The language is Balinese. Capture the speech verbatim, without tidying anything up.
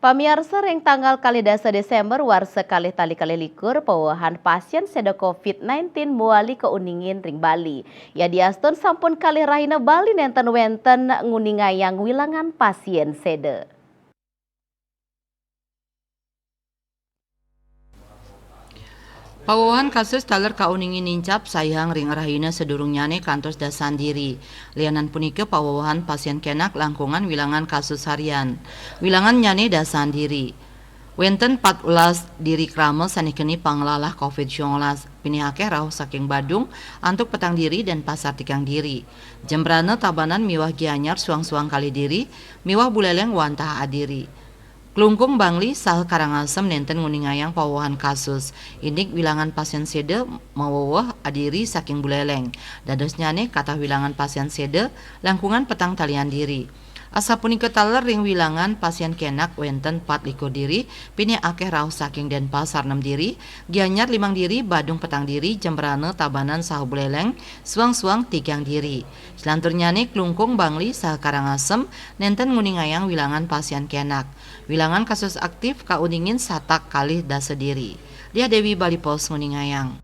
Pamiarsa, ring tanggal kalih dasa Desember warsa kalih tali kalih likur, pawewehan pasien séda covid nineteen mawali kauningin ring Bali. Yadiastun sampun kalih rahina Bali nénten wénten nguningayang wilangan pasien séda. Pawewehan kasus taler kauningin nincap saihang ring rahina sadurungnyané kantos dasan diri. Lianan punika pawewehan pasien kénak langkungan wilangan kasus harian. Wilangannyané dasan diri. Wénten patbelas diri krama sané keni panglalah covid sembilan belas, pinih akéh rauh saking Badung, antuk petang diri Dénpasar tigang diri. Jembrana, Tabanan miwah Gianyar suang-suang kalih diri, miwah Buléléng wantah adiri. Klungkung, Bangli saha Karangasem nénten nguningayang pawewehan kasus. Indik wilangan pasien séda maweweh adiri saking Buléléng. Dadosnyané katah wilangan pasien séda langkungan petang talian diri. Asapunika taler ring wilangan pasien kénak wénten patlikur diri, pinih akéh rauh saking Dénpasar nem diri, Gianyar limang diri, Badung petang diri, Jembrana, Tabanan saha Buléléng suang-suang tigang diri. Selanturnyané Klungkung, Bangli saha Karangasem nénten nguningayang wilangan pasien kénak. Wilangan kasus aktif kauningin satak kalih dasa diri. Diah Déwi, Bali Post, nguningayang.